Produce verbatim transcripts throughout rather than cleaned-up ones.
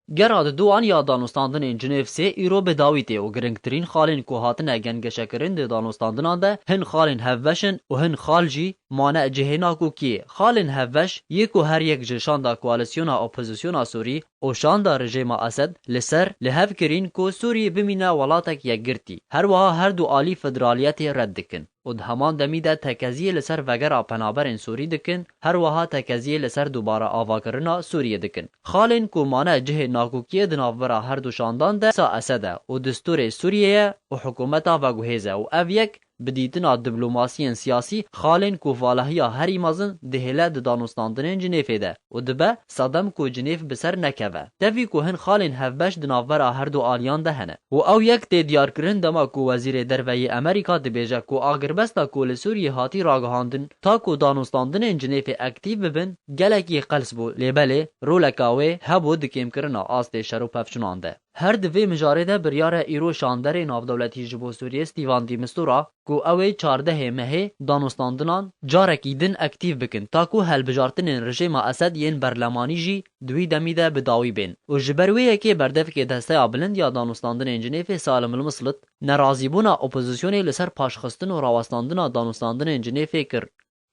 Gera di duan ya danûstandinên Cinêv sê îro bi dawî tê û giringtirîn xalên ku hatine gengeşekirin di danûstandinan de hin xalên hevbeş in û hin xal jî mane cihê nakokiyê. Xalên hevbeş yê ku her yek ji şanda koalîsyona opozîsyona Sûrî û şanda rejêma Esed li ser li hev kirîn ku Sûriyê bimîne welatek yekgirtî. Her wiha her du alî federaliyetê red dikin û di heman demî de tekeziyê li ser vegera penaberên Sûrî dikin, her wiha tekeziyê li ser dubare avakirina Sûriyê dikin. Xalên ku mane cihê nakokiyê di navbera her du şandan de sa Esed e û destûrê Sûriyê ye û hikûmeta veguhêz e û ev yek bi dîtina diplomasiyên siyasî xalên ku valahiya herî mezin dihêle di danûstandinên Cinêfê de û dibe sedem ku Cinêf bi ser nekeve. Tevî ku hin xalên hevbeş di navbera her du aliyan de hene. Û ew yek tê diyarkirin dema ku Wezîrê Derve yê Amerîka dibêje ku agirbesta ku li Sûriyê hatî ragihandin ta ku danûstandinên Cinêfê aktîf bibin, gelekî qels bû, lê belê roleka wê hebû di kêmkirina astê şer û pevçûnan de. Her di vê mijarê de biryar e îro şanderê navdewletî ji bo Sûriyê Stîvan de Mistura ku ew ê çardehê mehê danûstandinan carekî din aktîf bikin, ta ku helbijartinên rejêma Esed yên berlemanî jî di wî demî de bi dawî bên. Û ji ber wê yekê berdevkê Desteya Bilind ya Danûstandinên Cinêfê Salim El Mislit nerazîbûna opozîsyonê li ser paşxistin û rawestandina danûstandinên Cinêfê kir.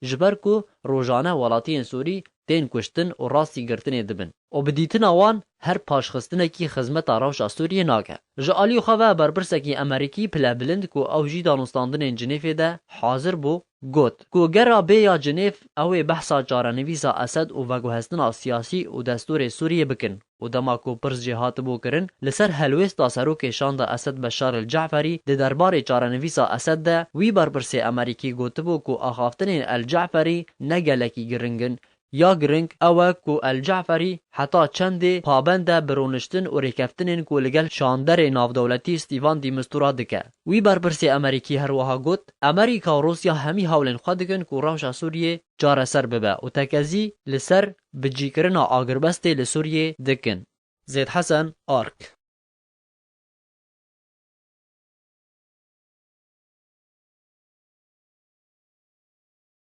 Ji ber ku rojane welatiyên Sûrî tên kuştin û rastî girtinê dibin û bi dîtina wan her paşxistinekî xizmeta rewşa Sûriyê nake. Ji alî xwe ve berpirsekî Amerîkî Pile Bilind ku ew jî danûstandinên Cinêfê de hazir bû, got ku gera bê ya Cinêf ew ê behsa çarenivîsa Esed û veguhestina siyasî û destûrê Sûriyê bikin. Û dema ku pirs jê hatibû kirin li ser helwêsta serokê şanda Esed Beşar el Ceferî di derbarê çarenivîsa Esed de, wî berpirsê Amerîkî gotibû ku axaftinên el Ceferî ne gelekî giring in. Ya giring ew e ku el Ceferî heta çendê pabend e bi rûniştin û rêkeftinên ku li gel şanderê navdewletî Stîvan de Mistura dike. Wî berpirsê Amerîkî her wiha got, Amerîka û Rûsya hemî hewlên xwe dikin ku rewşa Sûriyê çareser bibe û tekezî li ser bicîkirina agirbestê li Sûriyê dikin. Zêd Hesen, Ark.